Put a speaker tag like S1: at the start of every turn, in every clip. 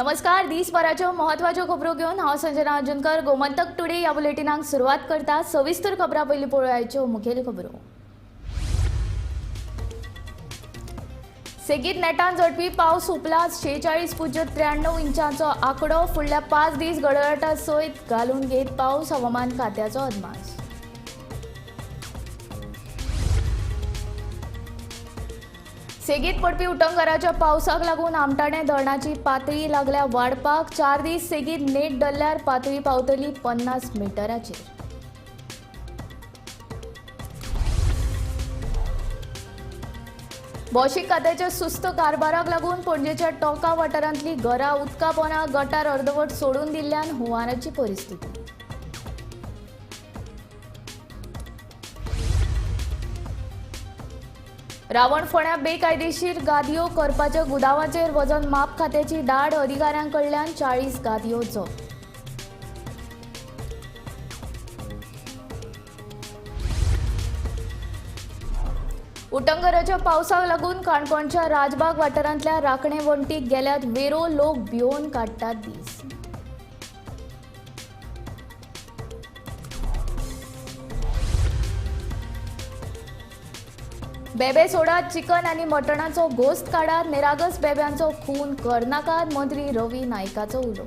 S1: नमस्कार, दिसभराच्यो महत्वाच्यो खबरो घेवन हांव संजना अंजनकर गोमंतक टुडे ह्या बुलेटिनाक सुरवात करता। सविस्तर खबरां पयलीं पळोवयाच्यो मुखेल खबरो। सेगीत नेटान झडपी पावस उपला 46.93 इंचांचो आंकडो। फुडल्या 5 दीस गडगडाटा सयत घालून घेत पावस, हवामान खात्याचो अदमास। सेगीत पडपी उटंगराच्या पावसाक लागून आमटाणे धरणाची पातळी लागल्या वाडपाक। 4 दीस सेगीत नेट डल्ल्यार पातळी पावतली 50 मिटराचेर। भौशीक खात्याच्या सुस्त कारभाराक लागून पणजेच्या टोंका वाठारांतली घरां उदका पोना गटार अर्दवट सोडून दिल्ल्यान हुंवाराची परिस्थिती। रावणफोंड्या बेकायदेशीर गादयो करपाच्या गुदावाचेर वजन माप खात्याची धाड, अधिकाऱ्यां कडल्यान 40 गादयो जप्त। उटंगराच्या पावसाक लागून काणकोणच्या राजबाग वाठारांतल्या राखणे वण्टीक गेल्यात वेरो, लोक भियोवन काडटात दीस। बेबे सोडात, चिकन आनी मटणाचो गोस्त काडात, निरागस बेब्यांचो खून करनाकात, मंत्री रवी नायकाचो उलो।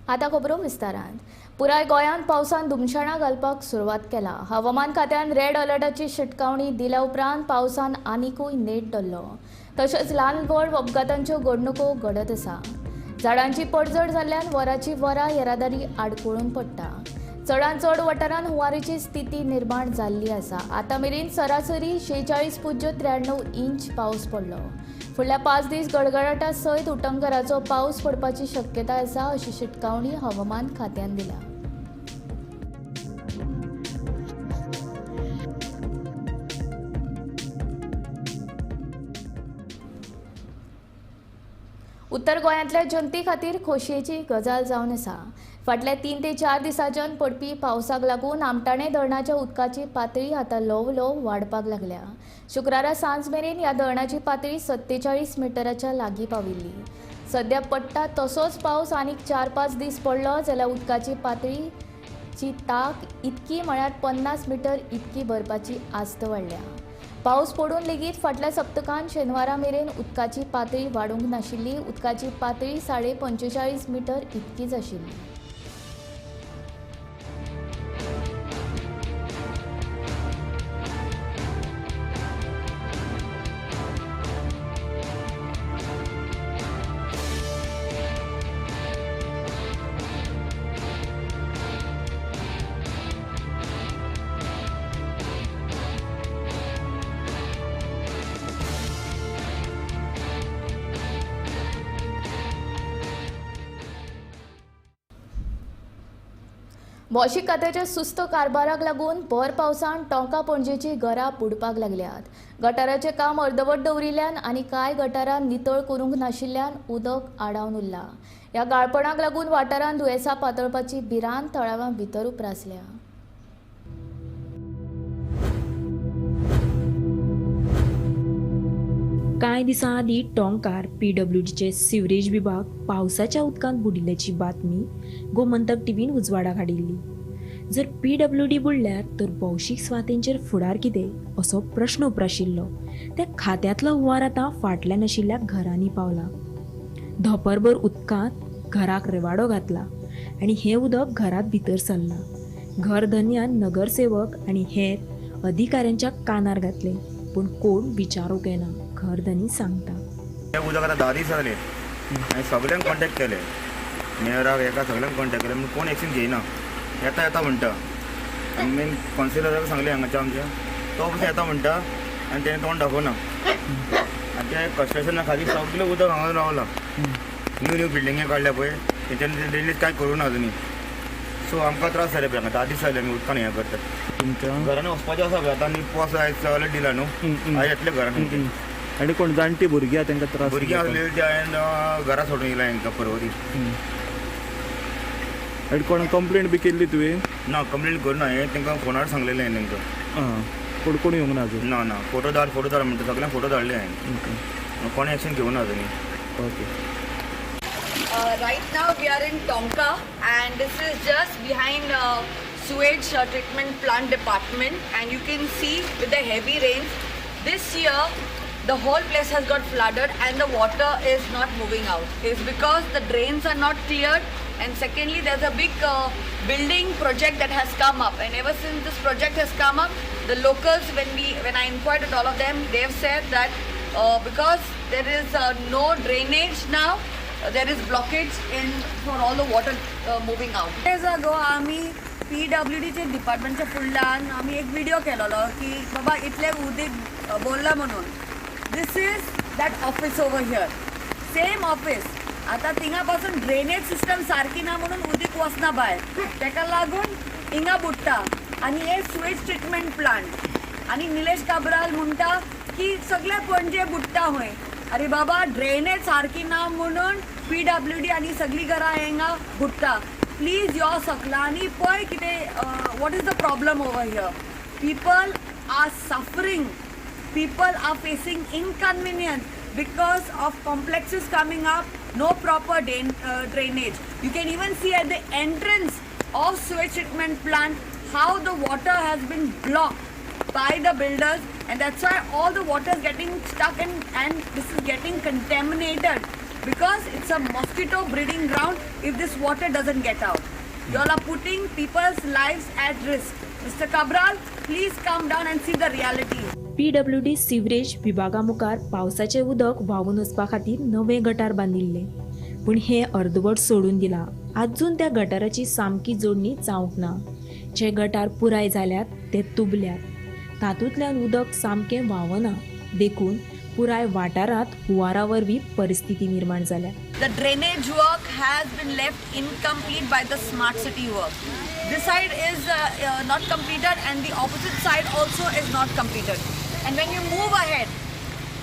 S1: आतां खबरो विस्तारान। पुराय गोंयांत पावसान धुमशणां घालपाक सुरवात केला। हवामान खात्यान रेड अलर्टाची शिटकावणी दिल्या उपरांत पावसान आनिकूय नेट धरलो। तशेंच ल्हान व्हड अपघातांच्यो घडणुको घडत आसा। झाडांची पडझड जाल्ल्यान वराची वरां येरादारी आडखळून पडटा। चडांत चड वाठारांत हुंवारीची स्थिती निर्माण जाल्ली आसा। आतां मेरेन सरासरी 46.93 इंच पावस पडलो। फुडल्या 5 दीस गडगडाटा सयत उटंगराचो पावस पडपाची शक्यताय आसा अशी शिटकावणी हवामान खात्यान दिल्या। उत्तर गोंयांतल्या जनते खातीर खोशयेची गजाल जावन आसा। फाटल्या 3 ते 4 दिसांच्यान पडपी पावसाक लागून आमटाणे धरणाच्या उदकाची पातळी आतां ल्हव ल्हव वाडपाक लागल्या। शुक्रारा सांज मेरेन ह्या धरणाची पातळी 47 मिटराच्या लागीं पाविल्ली। सद्या पडटा तसोच पावस आनीक 4-5 दीस पडलो जाल्यार उदकाची पातळीची ताक इतकी म्हळ्यार 50 मिटर इतकी भरपाची आस्त वाडल्या। पावस पडून लेगीत फाटल्या सप्तकान शेनवारा मेरेन उदकाची पातळी वाडूंक नाशिल्ली। उदकाची पातळी 45.5 मिटर इतकीच आशिल्ली। भौशीक खात्याच्या सुस्त कारभाराक लागून भर पावसान टोंका पणजेची घरां बुडपाक लागल्यात। गटाराचें काम अर्दवट दवरिल्ल्यान आनी कांय गटारां नितळ करूंक नाशिल्ल्यान उदक आडावन उरलां। ह्या गाळपणाक लागून वाठारांत दुयेंसां पातळपाची भिरांत थळाव्यां भितर उप्रासल्या।
S2: कांय दिसां आदीं टोंकार पीडब्ल्यूडीचे सिवरेज विभाग पावसाच्या उदकांत बुडिल्ल्याची बातमी गोमंतक टीव्हीन उजवाडाक हाडिल्ली। जर पीडब्ल्यूडी बुडल्यार तर भौशीक सुवातेंचेर फुडार कितें असो प्रश्न उप्राशिल्लो। त्या खात्यांतलो हुंवार आतां फाटल्यान आशिल्ल्या घरांनी पावला। धोपरभर उदकांत घराक रेवाडो घातला आनी हें उदक घरांत भितर सरलां। घरधनयान नगरसेवक आनी हेर अधिकाऱ्यांच्या कानार घातलें, पूण कोण विचारूंक येना। घरधनी सांगता,
S3: उदक आतां 10 दीस जाले, हांवें सगल्यांक कॉन्टेक्ट केले, मेयराक हेका सगल्यांक कॉन्टेक्ट केले, पूण कोण एक्शन घेयना। येता येता म्हणटा, आनी मेन कावन्सिलराक सांगलें हांगाच्या आमच्या, तो पसून येता म्हणटा आनी तेणें तोंड दाखोवना। आनी ते कन्स्ट्रक्शना खातीर सगळें उदक हांगा रावलां। न्यू न्यू बिल्डिंगे काडल्या पळय, तेंच्यांनी ड्रेनेज कांय करूं ना अजुनूय। सो आमकां त्रास जाले पळय हांगा 10 दीस जाले आमी उदकान हें करतात।
S4: तुमच्या
S3: घरान वचपाचें आसा पळय आतां, आनी पावस आयज अलर्ट दिला न्हू, आयज येतले घरान।
S4: आनी कोण जाणटी भुरगीं आहा तांकां त्रास?
S3: भुरगीं आसलेली ती हांवें घरा सोडून येयला हांकां परवरी।
S4: आनी कोण कंप्लेंट बी केल्ली तुवें?
S3: ना, कंप्लेंट करूं ना, हें तांकां फोनार सांगलेलें हांवें तांकां।
S4: आं, कोण कोण येवंक ना अजून?
S3: ना ना, फोटो धाड फोटो धाड म्हणटा, सगळ्यांक फोटो धाडले हांवें, कोणें एक्शन घेवना अजून.
S4: Okay.
S5: Right now we are in Tonka and this is just behind sewage treatment plant department, and you can see with the heavy rains this year the whole place has got flooded and the water is not moving out. It's because the drains are not cleared, and secondly there's a big building project that has come up, and ever since this project has come up, the locals, when I inquired at all of them, they have said that because there is no drainage now, there is blockage in for all the water moving out. Days ago आमी PWD चे डिपार्टमेंटच्या फुडल्यान आमी एक video केलेलो की बाबा इतलें उदीक बोल्ला म्हणून. This is that office over here, same office. आतां थिंगा पासून ड्रेनेज सिस्टम सारकी ना म्हणून उदीक वचना भायर, तेका लागून हिंगा बुडटा. आनी हे सुवेज ट्रिटमेंट प्लांट, आनी निलेश काब्राल म्हणटा की सगळे पणजे बुडटा खंय. अरे बाबा, ड्रेनेज सारकी ना म्हणून PWD आनी सगळीं घरां हिंगा बुडटा. प्लीज यो सकलांनी पळय कितें, what is the problem over here. People are suffering, people are facing inconvenience because of complexes coming up, no proper drainage. You can even see at the entrance of sewage treatment plant how the water has been blocked by the builders, and that's why all the water is getting stuck and this is getting contaminated because it's a mosquito breeding ground if this water doesn't get out. You all are putting people's lives at risk. Mr. Cabral, please come down and see the reality.
S2: PWD sewerage विभागा मुखार पावसाचें उदक व्हांवून वचपा खातीर नवें गटार बांदिल्लें, पूण हें अर्दवट सोडून दिलां. आजून त्या गटाराची सामकी जोडणी जावंक ना. जे गटार पुराय जाल्यात ते तुबल्यात, तातूंतल्यान उदक सामकें व्हांवना, देखून पुराय वाठारांत हुंवारा वरवीं परिस्थिती निर्माण जाल्या.
S5: The drainage work has been left incomplete by the smart city work. This side is not completed and the opposite side also is not completed. And when you move ahead,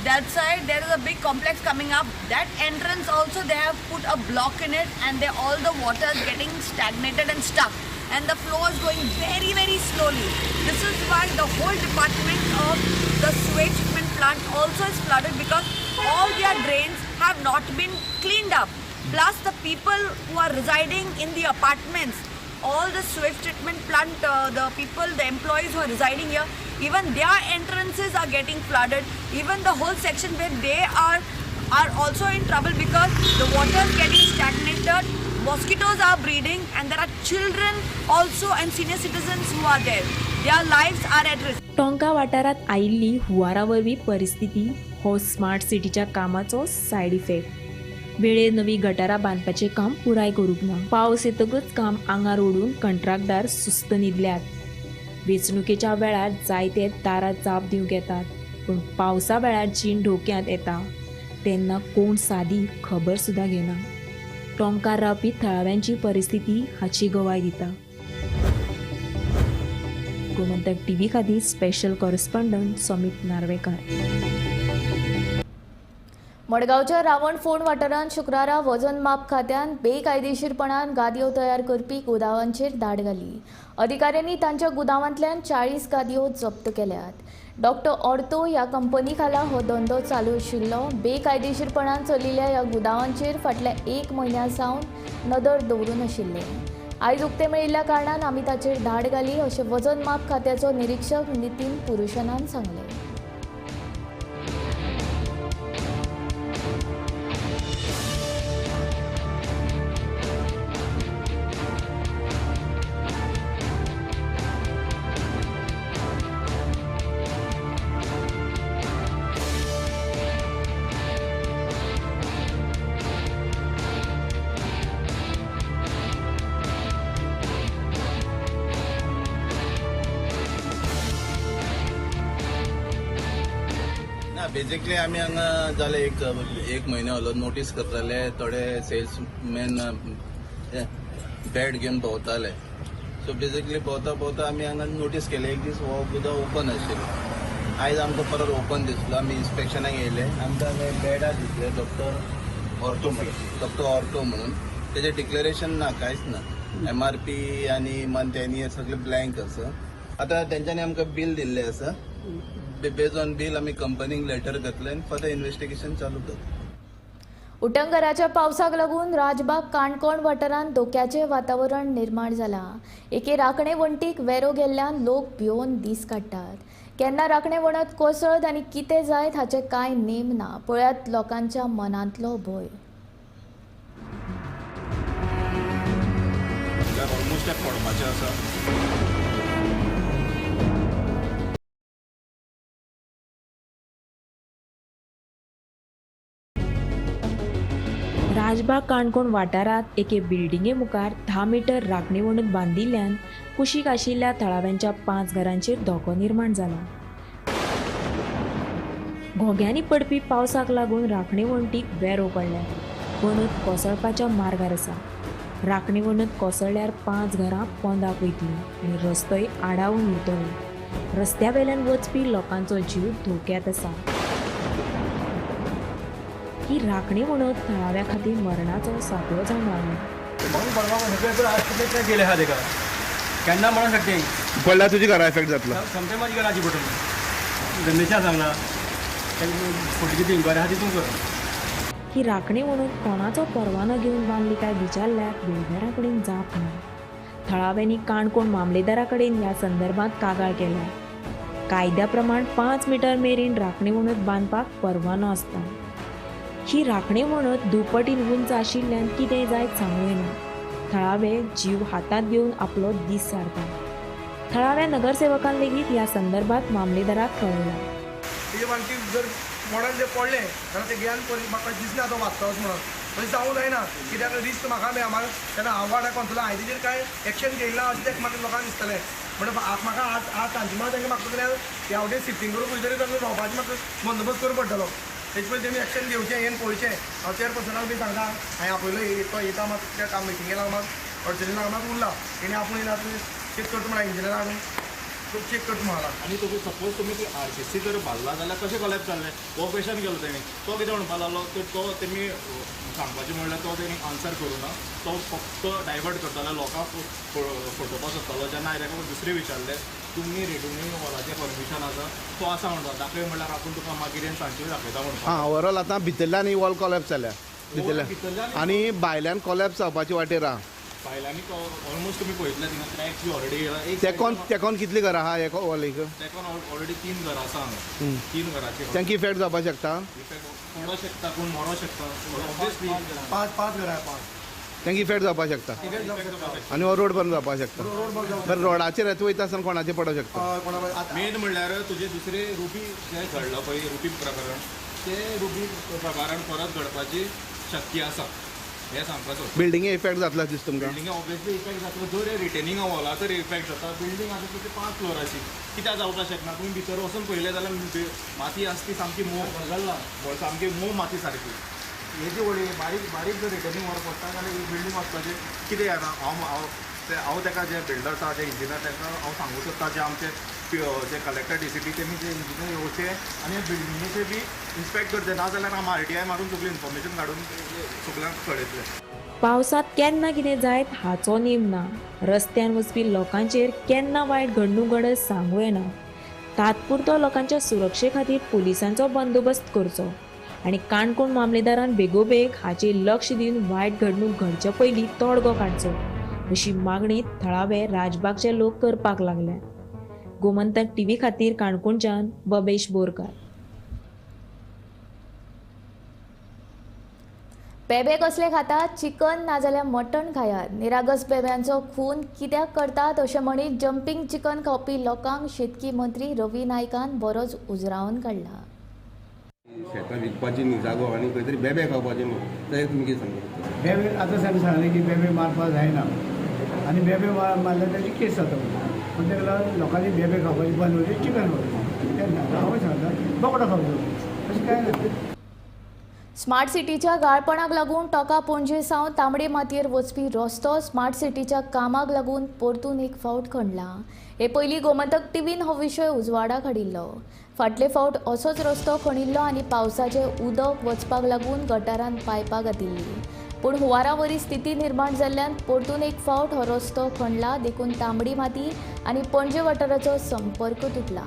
S5: that side there is a big complex coming up. That entrance also they have put a block in it, and they, all the water is getting stagnated and stuck, and the flow is going very very slowly. This is why the whole department of the sewage treatment plant also is flooded, because all their drains have not been cleaned up. Plus the people who are residing in the apartments, all the sewage treatment plant, the people, the employees who are residing here, even their entrances are getting flooded. Even the whole section where they are also in trouble because the water is getting stagnated, mosquitoes are breeding, and there are children also and senior citizens who are there. Their lives are at risk.
S2: Tonka वाठारांत आयिल्ली हुंवारा वरवीं परिस्थिती हो smart सिटीच्या कामाचो side effect. वेळेर नवी गटारां बांदपाचें काम पुराय करूंक ना. पावस येतकच काम आंगार ओडून कंत्राटदार सुस्त न्हिदल्यात. वेंचणुकेच्या वेळार जायते दारां जाप दिवंक येतात, पूण पावसा वेळार जीण धोक्यांत येता तेन्ना कोण सादी खबर सुद्दां घेना. टोंकार रावपी थळाव्यांची परिस्थिती हाची गवाय दिता. गोमंतक टीव्ही खातीर स्पेशल कॉरेस्पॉन्डंट समीत नार्वेकार.
S1: मडगांवच्या रावणफोंड वाठारांत शुक्रारा वजन माप खात्यान बेकायदेशीरपणान गादयो तयार करपी गुदावांचेर धाड घाली. अधिकाऱ्यांनी तांच्या गुदावांतल्यान 40 गादयो जप्त केल्यात. डॉक्टर ऑर्थो ह्या कंपनी खाला हो धंदो चालू आशिल्लो. बेकायदेशीरपणान चलिल्ल्या ह्या गुदावांचेर फाटल्या 1 म्हयन्या सावन नदर दवरून आशिल्ले. आयज उक्ते मेळिल्ल्या कारणान आमी ताचेर धाड घाली अशें वजन माप खात्याचो निरीक्षक नितीन पुरुशनान सांगलें.
S6: बेसिकली आमी हांगा जाले एक म्हयनो जालो नोटीस करताले. थोडे सेल्समॅन बॅट घेवन भोंवताले. सो बेसिकली भोंवता भोंवता आमी हांगा नोटीस केले. एक दीस हो गुदांव ओपन आशिल्लो, आयज आमकां परत ओपन दिसलो. आमी इन्स्पेक्शनाक येयले, आमकां हांगा बॅडां दिसले डॉक्टर ऑर्थो म्हणून, डॉक्टर ऑर्थो म्हणून. तेजें डिक्लेरेशन ना, कांयच ना. MRP आनी मंथ एनी सगळें ब्लँक आसा. आतां तेंच्यांनी आमकां बील दिल्लें आसा. बेज ऑन बील आमी कंपनीक लेटर घातले आनी फर्दर इन्वेस्टिगेशन चालू करता.
S1: उटंगराच्या पावसाक लागून राजबाग काणकोण वाठारांत धोक्याचें वातावरण निर्माण जालां. एके राखणे वण्टीक वेरो गेल्ल्यान लोक भियोवन दीस काडटात. केन्ना राखणे वणत कोसळत आनी कितें जायत हाचें कांय नेम ना. पळयात लोकांच्या मनांतलो भंय.
S7: ऑलमोस्ट पडपाचें आसा.
S2: राजबाग काणकोण वाठारांत एके बिल्डिंगे मुखार 10 मिटर राखणे वणत बांदिल्ल्यान कुशीक आशिल्ल्या थळाव्यांच्या 5 घरांचेर धोको निर्माण जाला. घोग्यांनी पडपी पावसाक लागून राखणे वणटीक वेरो पडल्या. वणत कोसळपाच्या मार्गार आसा. राखणे वणत कोसळ्ळ्यार 5 घरां पोंदाक वयतलीं आनी रस्तोय आडावन उरतलो. रस्त्या वेल्यान वचपी लोकांचो जीव धोक्यांत आसा. ही राखणे वणत थळाव्या खातीर मरणाचो सापळो जावन रावला.
S8: केन्ना म्हणूंक शकते
S9: पडल्यार तुजी घरा इफेक्ट जातलो.
S8: सामकें म्हाजी घराची पडटली गंदेशा सांगला फुडली कितें इन्क्वायरी आहा तितून कर.
S2: ही राखणे वणत कोणाचो परवानो घेवन बांदली काय विचारल्यार बिल्डरा कडेन जाप ना. थळाव्यांनी काणकोण मामलेदारा कडेन ह्या संदर्भात कागाळ केल्या. कायद्या प्रमाण 5 मिटर मेरेन राखणे वणत बांदपाक परवानो आसता. ही राखणे वणत दुपटीन उंच आशिल्ल्यान कितें जायत सांगूं येना. थळावे जीव हातांत घेवन आपलो दीस सारतात. थळाव्या नगरसेवकान लेगीत ह्या संदर्भात मामलेदाराक कळयलां.
S10: तेजे मागीर जर मोडान जें पडलें जाल्यार तें ज्ञान म्हाका दिसना तो वाचतलोच म्हणून. तशें जावूं जायना कित्याक रिस्क म्हाका मेळना. तेन्ना हांव वाड कोंतलो हांवें तेजेर कांय एक्शन घेयला अशें तें म्हाका लोकांक दिसतलें. म्हणून म्हाका आज आज तांचे मात तांकां म्हाका जाल्यार ह्या वटेन शिफ्टींग करून खंय तरी तांकां रावपाचें म्हाका बंदोबस्त करूं पडटलो. तेजे पयलीं तेमी एक्शन घेवचें हें पळोवचें. हांव चेअरपर्सनाक बी सांगता हांवें आपयलो तो येता मात त्या काम मिटिंगे लागून मात अडचणी लागून मात उरला. तेणी आपूण येयला चॅक करता म्हणा इंजिनियराक हाडून चेक करता म्हणला.
S7: आनी तुमी सपोज तुमी ती आरसीसी जर बांदला जाल्यार कशें कोलॅप्स जालें हो क्वेशन केलो तेणी. तो कितें म्हणपाक लागलो तो तेमी सांगपाचें म्हणल्यार तो तेणी आन्सर करूं ना. तो फक्त डायवर्ट करतालो लोकांक फटोवपाक सोदतालो. जेन्ना हांवें ताका दुसरें विचारलें तुमी रेडिमेड हॉलाचें परमिशन आसा तो आसा म्हणटा दाखय म्हणल्यार आपूण तुका मागीर सांचे दाखयता म्हणटा.
S9: हां, ओवरऑल आतां भितरल्यान ही वॉल कोलॅप्स जाल्या भितरल्यान आनी भायल्यान कोलॅप्स जावपाची वाटेर आहा.
S7: भायल्यांनी ऑलमोस्ट तुमी पळयतले थिंगा क्रॅक्स बी ऑलरेडी येयला.
S9: तेकोन तेकोन कितलीं घरां आहा हे वॉलीक?
S7: तेकोन ऑलरेडी 3 घरां आसा हांगा. 3 घरांची
S9: तांकां इफेक्ट जावपाक शकता.
S7: इफेक्ट पडोंक शकता, कोण मरोंक शकता. ऑब्वियसली
S10: 5 घरां 5
S9: तांकां इफेक्ट जावपाक शकता आनी हो रोड बंद जावपाक शकता. बरें, रोडाचेर येता वयता आसतना कोणाचेर पडोंक शकता.
S7: मेन म्हणल्यार तुजें दुसरें रुबी जें घडलां पळय रुबी प्रकरण, तें रुबी प्रकरण परत घडपाची शक्य आसा हें सांगपाचो.
S9: बिल्डिंगे इफेक्ट जातलो दिसता तुमकां?
S7: बिल्डिंगे ऑब्वियसली इफेक्ट जातलो. जर रिटेनिंग वॉला तर इफेक्ट जाता. बिल्डींग आसा ती 5 फ्लोराची कित्याक जावपाक शकना. तुमी भितर वचून पळयलें जाल्यार माती आसा ती सामकी मोव, सामकी मोव माती सारकी. हेजी व्हडली बारीक बारीक जर रिटेनिंग वॉल पडटा जाल्यार ही बिल्डींग वचपाचें कितें जाता. हांव ताका जे बिल्डर्स आसा जे इंजिनियर तांकां हांव सांगूंक सोदता जे आमचे जे कलेक्टर डीसीपी तेमी जे इंजिनियर येवचे आनी बिल्डिंगेचे बी इन्स्पेक्ट करचे, ना जाल्यार आमी आरटीआय मारून सगळी इन्फॉर्मेशन काडून सगळ्यांक कळयतले.
S2: पावसांत केन्ना कितें जायत हाचो नेम ना. रस्त्यान वचपी लोकांचेर केन्ना वायट घडणूक घडत सांगूं येना. तात्पुरतो लोकांच्या सुरक्षे खातीर पुलिसांचो बंदोबस्त करचो आनी काणकोण मामलेदारान बेगोबेग हाचेर लक्ष दिवन वायट घडणूक घडचे पयलीं तोडगो काडचो अशी मागणी थळावे राजबागचे लोक करपाक लागले. गोमंतक टीव्ही खातीर काणकोणच्यान बबेश बोरकार.
S1: बेबे कसले खातात? चिकन नाजाल्यार मटण खायात. निरागस बेब्यांचो खून कित्याक करतात अशें म्हणीत जंपींग चिकन खावपी लोकांक शेतकी मंत्री रवी नायकान बरोच उजरावन काडला.
S11: शेतां विकपाची न्ही जागो आनी खंय तरी बेबे खावपाचे न्ही, तें तुमी कितें सांगता?
S12: बेबे आतां आमी सांगलें की बेबे मारपाक जायना आनी बेबे मारल्यार ताची केस जाता म्हणून, पूण ताका लागून लोकांनी बेबे खावपाची बंद करची, चिकन खावचें तेन्ना हांव सांगता बोकडो खावचो अशें कांय ना.
S1: स्मार्ट सिटीच्या गाळपणाक लागून टोका पणजे सावन तांबडे मातयेर वचपी रस्तो स्मार्ट सिटीच्या कामाक लागून परतून एक फावट खणला. हे पयलीं गोमंतक टीव्हीन हो विशय उजवाडाक हाडिल्लो. फाटले फावट असोच रस्तो खणिल्लो आनी पावसाचें उदक वचपाक लागून गटारान पायपां घातिल्लीं. पूण हुंवारा वरी स्थिती निर्माण जाल्ल्यान परतून एक फावट हो रस्तो खणला, देखून तांबडी माती आनी पणजे वाठाराचो संपर्क तुटला.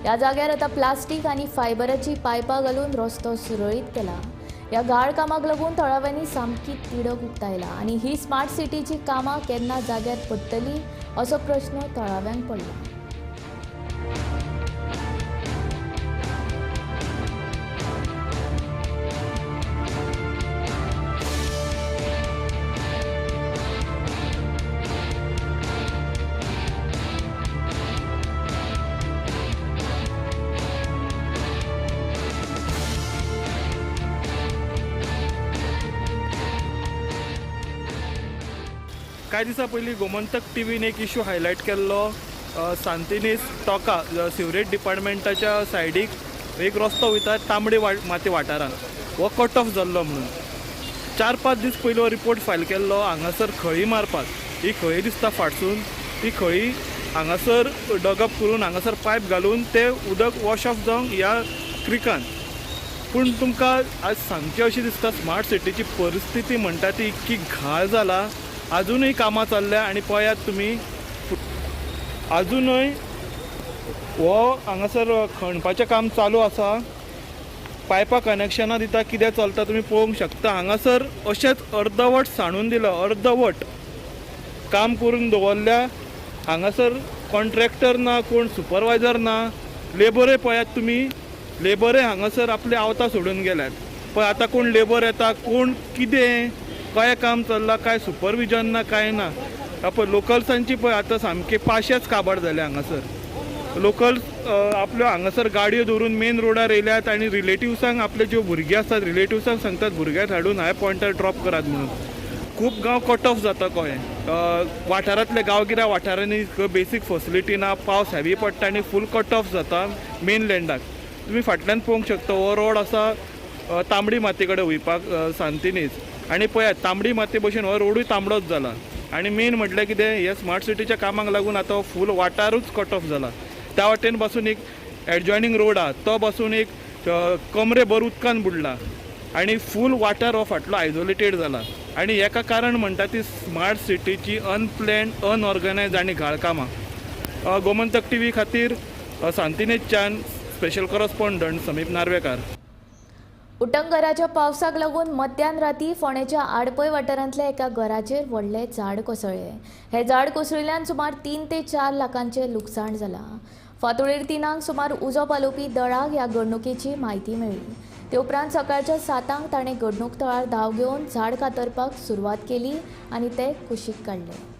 S1: ह्या जाग्यार आतां प्लास्टीक आनी फायबराची पायपां घालून रस्तो सुरळीत केला. ह्या गाळ कामाक लागून थळाव्यांनी सामकी तिडक उक्तायला आनी ही स्मार्ट सिटीची कामां केन्ना जाग्यार पडटली असो प्रश्न थळाव्यांक पडला.
S4: कांय दिसां पयलीं गोमंतक टीव्हीन एक इशू हायलायट केल्लो. सांतिनेज टोका सिवरेज डिपार्टमेंटाच्या सायडीक एक रस्तो वयता तांबडे माती वाठारान, हो कट ऑफ जाल्लो म्हणून 4-5 दीस पयलीं हो रिपोर्ट फायल केल्लो. हांगासर खळी मारपाक, ही खळी दिसता फाटसून, ती खळी हांगासर डगअप करून हांगासर पायप घालून ते उदक वॉश ऑफ जावंक ह्या क्रिकान. पूण तुमकां आज सांगचें अशें दिसता, स्मार्ट सिटीची परिस्थिती म्हणटा ती इतकी घाळ जाला. अजूनय कामां चल्ल्या आनी पळयात तुमी अजूनय हो हांगासर खणपाचें काम चालू आसा. पायपां कनेक्शनां दिता, कितें चलता तुमी पळोवंक शकता. हांगासर अशेंच अर्दवट सांडून दिलां, अर्दवट काम करून दवरल्या. हांगासर कॉन्ट्रॅक्टर ना, कोण सुपरवायजर ना, लेबरय पळयात तुमी, लेबरय हांगासर आपले आवतां सोडून गेल्यात. पळय आतां कोण लेबर येता, कोण कितें काय काम चल्लां, काय सुपरविजन ना, काय ना. पळय लोकल्सांची पळय आतां सामके पाशेच काबार जाले हांगासर. लोकल्स आपल्यो हांगासर गाडयो दवरून मेन रोडार येयल्यात आनी रिलेटिव्सांक, आपले ज्यो भुरगीं आसात रिलेटिव्सांक सांगतात भुरग्यांक हाडून हाय पॉयंटार ड्रॉप करात म्हणून. खूब गांव कट ऑफ जाता कळ्ळें, वाठारांतले गांवगिऱ्या वाठारांनी बेसीक फेसिलिटी ना, पावस हेवी पडटा आनी फूल कट ऑफ जाता मेन लँडाक. तुमी फाटल्यान पळोवंक शकता हो रोड आसा तांबडी माती कडेन वयपाक सांतिनेज, आनी पळयात तांबडी माती भशेन हो रोडूय तांबडोच जाला. आनी मेन म्हटल्यार कितें, ह्या स्मार्ट सिटीच्या कामाक लागून आतां फूल वाठारूच कट ऑफ जाला. त्या वाटेन पासून एक एडजॉयनींग रोड आहा तो पासून एक कमरे भर उदकान बुडला आनी फूल वाठार हो फाटलो आयसोलेटेड जाला. आनी हेका कारण म्हणटा ती स्मार्ट सिटीची अनप्लॅन, अनऑर्गनायज आनी घाळ कामां. गोमंतक टीव्ही खातीर सांतिनेजच्यान स्पेशल कॉरस्पॉन्डंट समीप नार्वेकार.
S1: उटंगराच्या पावसाक लागून मध्यान राती फोंडेच्या आडपय वाठारांतल्या एका घराचेर व्हडलें झाड कोसळ्ळें. हें झाड कोसळिल्ल्यान सुमार 3 ते 4 लाखांचें लुकसाण जालां. फांतोडेर 3 सुमार उजो पालोवपी दळाक ह्या घडणुकेची म्हायती मेळ्ळी. ते उपरांत सकाळच्या 7 ताणें घडणूक थळार धांव घेवन झाड कातरपाक सुरवात केली आनी तें कुशीक काडलें.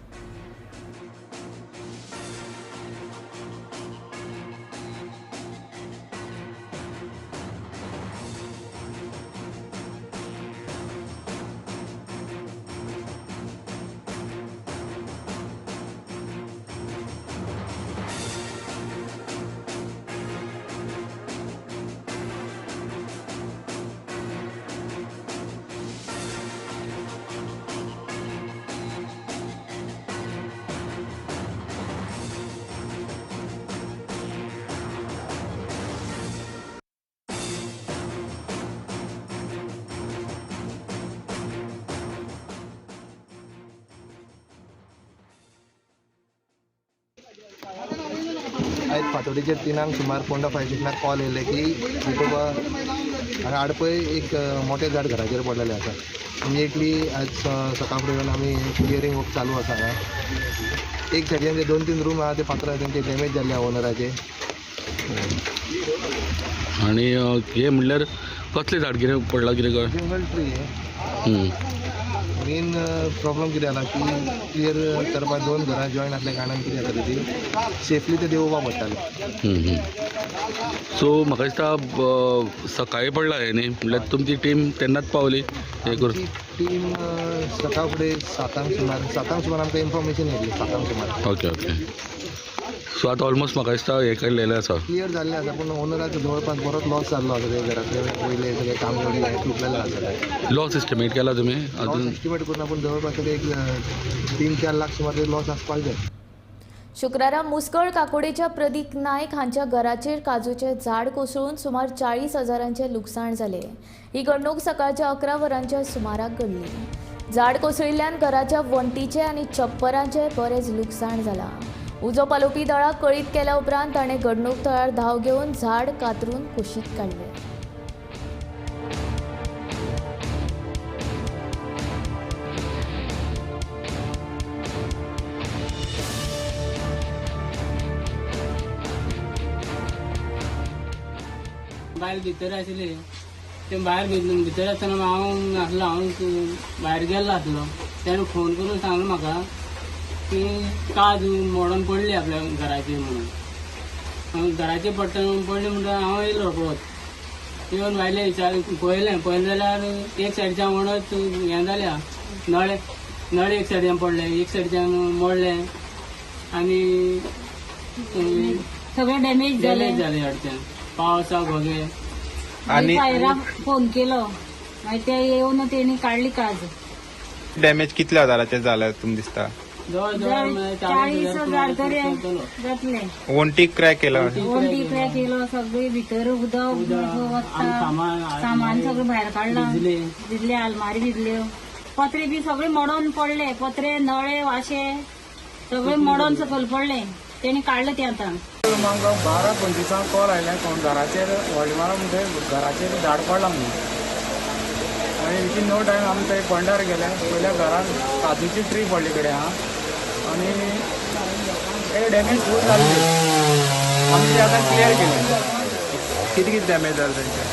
S11: आयज फांतोडेचेर 3 सुमार फोंडा फायर स्टेशनाक कॉल येयले की बाबा हांगा आडपय एक मोठें झाड घराचेर पडलेलें आसा. इमिजिएटली आज सकाळ फुडें येवन आमी क्लियरींग वर्क चालू आसा हांगा. एक सायडीन 2-3 रूम आहा ते फातर तेंचे डॅमेज जाल्ले आहा ओनराचे.
S6: आनी हे म्हणल्यार कसलें झाड कितें पडलां कितें कळ?
S11: जंगल ट्री. मेन प्रॉब्लम कितें जाला की क्लियर करपाक 2 घरां जॉयन आसल्या कारणान कितें जाता ती सेफली ते देंवोवपाक पडटालें.
S6: सो म्हाका दिसता सकाळीं पडला हें न्ही, म्हणल्यार तुमची टीम तेन्नाच पावली हें करून?
S11: टीम सकाळ फुडें 7 सुमार, 7 सुमार आमकां इन्फॉर्मेशन येयली, 7 सुमार.
S6: Okay okay. सो आतां ऑलमोस्ट म्हाका दिसता हें केल्लें आसा,
S11: क्लियर जाल्लें आसा, पूण ओनराक जवळपास बरोच लॉस जाल्लो आसा. ते घरांतले वयले सगळे काम तुटलेलें आसा.
S6: लॉस एस्टिमेट केला तुमी?
S11: लॉस एस्टिमेट करून पूण जवळपास एक 3-4 लाख सुमार लॉस आसपाक जाय.
S1: शुक्रारा मुस्कळ काकोडेच्या प्रदीप नायक हांच्या घराचेर काजूचें झाड कोसळून सुमार 40 हजारांचें लुकसाण जालें. ही घडणूक सकाळच्या 11 वरांच्या सुमाराक घडली. झाड कोसळिल्ल्यान घराच्या वण्टीचें आनी छप्परांचें बरेंच लुकसाण जालां. उजो पालोवपी दळाक कळीत केल्या उपरांत ताणें घडणूक थळार धांव घेवन झाड कातरून कुशीक काडलें.
S13: बायल भितर आशिल्ली, ते भायर भितर आसतना हांव नासलो, हांव भायर गेल्लो आसलो. तेणें फोन करून सांगलो म्हाका की काज मोडून पडली आपल्या घराचेर म्हणून. घराचेर पडटा पडली म्हणटा हांव येयलो रोकडोच. येवन भायले विचार पळयलें, पळयलें जाल्यार एक सायडच्यान वणत हें जाल्या, नळे नळे एक सायडच्यान पडले, एक सायडच्यान मोडले आनी
S14: सगळें डॅमेज जालें.
S13: जालें सायडच्यान पावसा घोगे.
S14: आनी फायराक फोन केलो, मागीर ते येवन तेणी काडली काज.
S15: डॅमेज कितल्या हजाराचे जाल्या तुमकां दिसता?
S13: जवळ
S14: 40,000 तरी जातले.
S15: वण्टी क्रॅक केला,
S14: वण्टी क्रॅक केलो, सगळे भितर उदक वता, सामान सगळें भायर काडलां, भिजले आलमारी भिजल्यो, पत्रे बी सगळे मोडोन पडले, पत्रे नळे वाशे सगळे मोडोन सकयल पडले, तेणी काडले ते आतां.
S16: म्हाका 12:25 कॉल आयले कोण घराचेर व्हडली मारा म्हणटे घराचेर झाड पडलां म्हणून. आनी वितीन नो टायम आमी थंय बंडार गेले, पयल्या घरान काजूची ट्री पडली कडेन आहा आनी ते डॅमेज फूल जाल्ली. आमी ते आतां क्लियर केले.
S15: कितें कितें डॅमेज जालें तेंचें?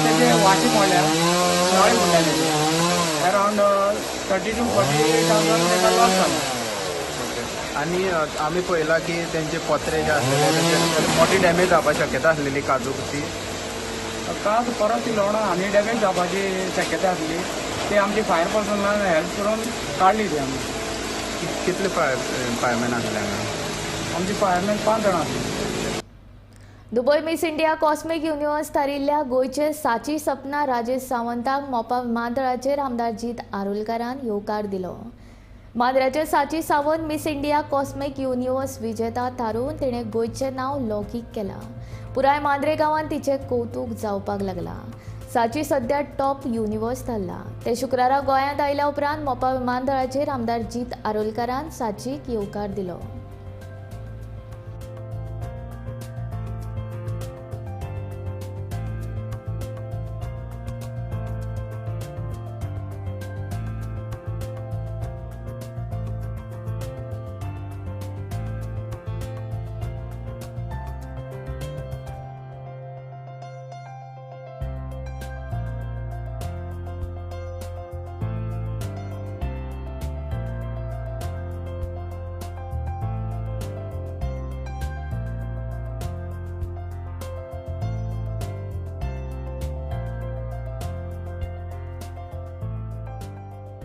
S16: तेजे वाशे मोडल्या, नळे मोडल्या तेजे, अरावंड 30 to 40,000 तेका लॉस जाला.
S15: आनी आमी पळयलां की तेंचे पत्रे जे आसलेले तेंचे मोठी डॅमेज जावपाक शक्यता आसलेली काजूक ती.
S16: काज परत ती लोणां आनी डॅमेज जावपाची शक्यता आसली, ती आमची फायर पर्सनान हेल्प करून काडली ती आमी.
S15: कितले फायरमॅन आसले हांगा?
S16: आमची फायरमॅन 5 जाणां आसली.
S1: Dubai Miss India Cosmic Universe थारिल्ल्या गोंयचे साची सपना राजेश सावंताक मोपा विमानतळाचेर आमदार जीत आरोलकारान येवकार दिलो. मांद्र्याचे Sachi Sawant Miss India Cosmic Universe विजेता थारून तिणें गोंयचें नांव लौकीक केलां. पुराय मांद्रे गांवांत तिचें कौतूक जावपाक लागलां. साची सध्या टॉप युनिवर्स थारला. ते शुक्रारा गोंयांत आयल्या उपरांत मोपा विमानतळाचेर आमदार जीत आरोलकारान साचीक येवकार दिलो.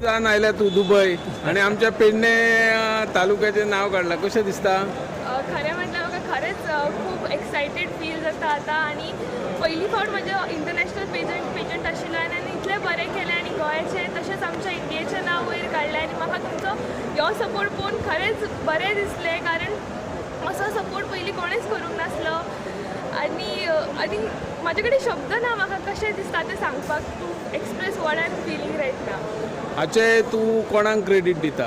S17: आयल्या तूं दुबय आनी आमच्या पेडणे तालुक्याचें नांव काडलां, कशें दिसता?
S18: खरें म्हटल्यार म्हाका खरेंच खूब एक्सायटेड फील जाता आतां. आनी पयली फावट म्हजें इंटरनॅशनल पेजंट आशिल्लो आनी इतलें बरें केलें आनी गोंयाचें तशेंच आमच्या इंडियेचें नांव वयर काडलें. आनी म्हाका तुमचो हो सपोर्ट पळोवन खरेंच बरें दिसलें, कारण असो सपोर्ट पयलीं कोणेंच करूंक नासलो. आनी आनी म्हाजे कडेन शब्द ना म्हाका कशें दिसता तें सांगपाक, to express what I am feeling right now.
S17: हाचे तूं कोणाक क्रेडीट दिता?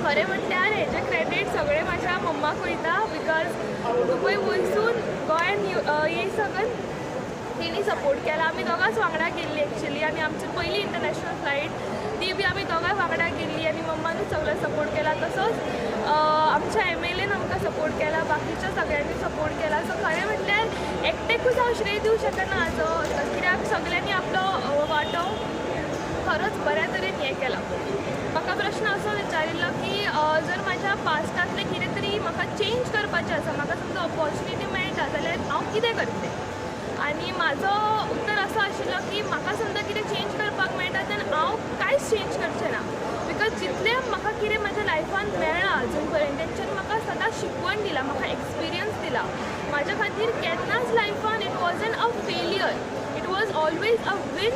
S18: खरें म्हटल्यार हेजें क्रेडीट सगळें म्हाज्या मम्माक वयता, because Dubai वयसून गोंयान येय सगळें तेणी सपोर्ट केला. आमी दोगांच वांगडा गेल्ली एक्चुली, आनी आमची पयली इंटरनॅशनल फ्लायट ती बी आमी दोगांय वांगडा गेल्ली आनी मम्मानूच सगळो सपोर्ट केला. तसोच आमच्या MLAन आमकां सपोर्ट केला, बाकीच्या सगळ्यांनी सपोर्ट केला. सो खरें म्हटल्यार एकटेकूच हांव श्रेय दिवं शकना हाजो, कित्याक सगळ्यांनी आपलो वांटो खरोच बऱ्या तरेन हें केलां. म्हाका प्रश्न असो विचारिल्लो की जर म्हाज्या पास्टांतलें कितें तरी म्हाका चेंज करपाचें आसा, म्हाका समजा ऑपॉर्च्युनिटी मेळटा जाल्यार हांव कितें करतलें? आनी म्हाजो उत्तर असो आशिल्लो की म्हाका समजा कितें चेंज करपाक मेळटा तेन्ना हांव कांयच चेंज करचें ना, because जितलें म्हाका कितें म्हाज्या लायफान मेळ्ळां अजून पर्यंत तेंच्यांनी म्हाका सदांच शिकवण दिला, म्हाका एक्सपिरियन्स दिला. म्हाज्या खातीर केन्नाच लायफान it wasn't a failure, it was always a win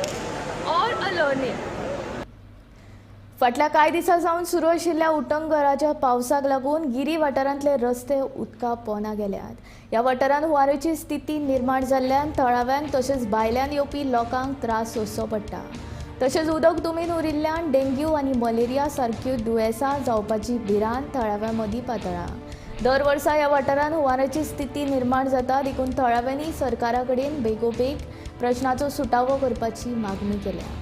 S18: or a learning.
S1: फाटल्या कांय दिसां सावन सुरू आशिल्ल्या उटंगराच्या पावसाक लागून गिरी वाठारांतले रस्ते उदका पोंदा गेल्यात. ह्या वाठारांत हुंवाराची स्थिती निर्माण जाल्ल्यान थळाव्यांक तशेंच भायल्यान येवपी लोकांक त्रास सोंसचो पडटा. तशेंच उदक दुमीन उरिल्ल्यान डेंग्यू आनी मलेरिया सारक्यो दुयेंसां जावपाची भिरांत थळाव्यां मदीं पातळ्ळा. दर वर्सा ह्या वाठारांत हुंवाराची स्थिती निर्माण जाता, देखून थळाव्यांनी सरकारा कडेन बेगोबेग प्रश्नाचो सुटावो करपाची मागणी केल्या.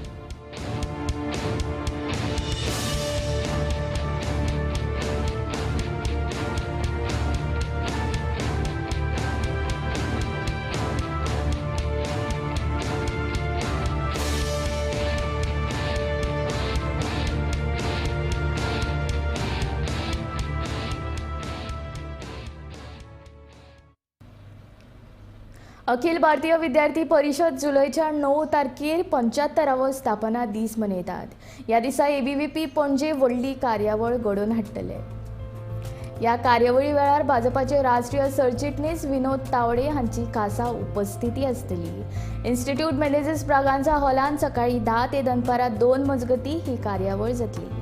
S1: अखिल भारतीय विद्यार्थी परिषद जुलयच्या 9 तारखेर 75वो स्थापना दीस मनयतात. ह्या दिसा एबीव्हीपी पणजे व्हडली कार्यावळ घडोवन हाडटले. ह्या कार्यावळी वेळार भाजपाचे राष्ट्रीय सरचिटणीस विनोद तावडे हांची खासा उपस्थिती आसतली. इन्स्टिट्यूट मेनेझीस ब्रागांझा हॉलान सकाळी 10 ते दनपारां 2 मजगतीं ही कार्यावळ जातली.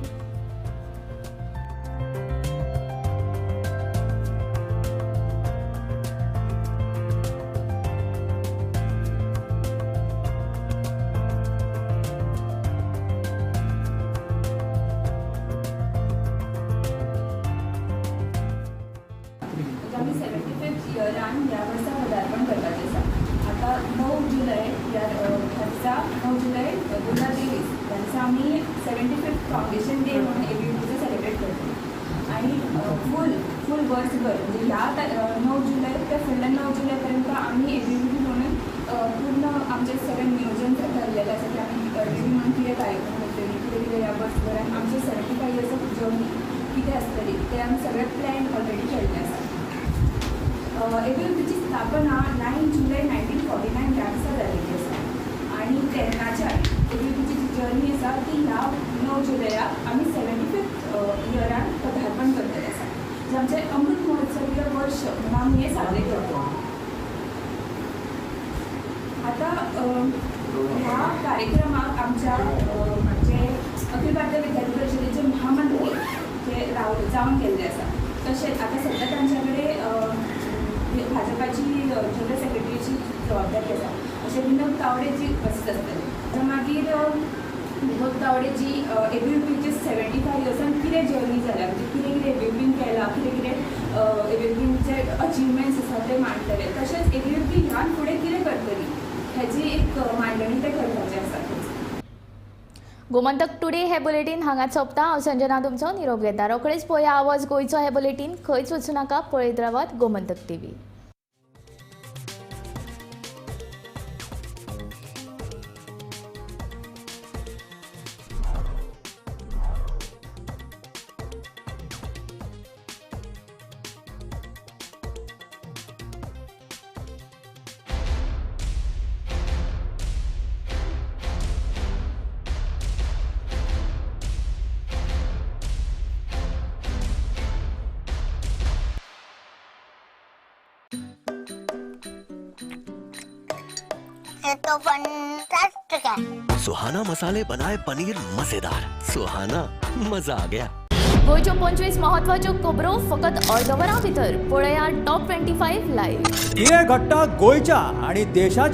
S19: आमी 75th इयरान ह्या वर्सा पदार्पण करपाचें आसा. आतां 9 जुलय ह्या दिसा 9 जुलय 2023 ह्या दिसा आमी 75th foundation day म्हणून एबीव्हीपीचो सेलिब्रेट करता आनी फूल वर्सभर म्हणजे ह्या 9 जुलय ते फुडल्या 9 जुलय पर्यंत आमी एबीव्हीपी म्हणून पूर्ण आमचें सगळें नियोजन ठरलेलें आसा की आमी एबीव्हीपी म्हणून कितें कार्यक्रम करतली, कितें कितें ह्या वर्सभरान आमचे 75 इयर्स ऑफ जर्नी कितें आसतली तें आमी सगळें प्लॅन ऑलरेडी केल्लें आसा. एबीव्हीपीची स्थापना 9 जुलय 1949 ह्या दिसा जाल्ली आसा आनी तेन्नाच्यान एबीव्हीपीची जी जर्नी आसा ती ह्या 9 जुलयाक आमी 75th इयरान पदार्पण करतले आसा, जे आमचें अमृत महोत्सवीय वर्ष म्हणून आमी हें साजरें करता. आतां ह्या कार्यक्रमाक आमच्या म्हणजे अखिल भारतीय विद्यार्थी परिशदेचे महामंत्री जे जावन गेल्ले आसा, तशेंच आतां सद्या तांच्या कडेन भाजपाची जनरल सेक्रेटरीची जबाबदारी आसा, अशें विनोद तावडे जी उपस्थित आसतले. मागीर विनोद तावडे जी एबीव्हीपीचे 75 इयर्सान कितें जर्नी जाल्या, म्हणजे कितें कितें एबीव्हीपीन केलां, कितें कितें एबीव्हीपीचे अचिवमेंट्स आसा ते मांडटले. तशेंच एबीव्हीपी ह्यान फुडें कितें करतली हेजी एक मांडणी ते करपाची आसा.
S1: गोमंतक टुडे हे बुलेटीन हांगाच सोंपता. हांव संजना तुमचो निरोप घेता. रोखडेच पळया आवाज गोंयचो हे बुलेटीन. खंयच वचूं नाका, पळयत रावात गोमंतक टीव्ही.
S20: तो फंटास्टिक है।
S21: सुहाना मसाले बनाए पनीर मजेदार, सुहाना मजा आ गया।
S1: गोंयच्यो 25 महत्वाच्यो खबरो फकत अर्द वरां भितर पळया टॉप 25 लायव्ह.
S22: कितें घडटा गोंयच्या आनी देशाच्या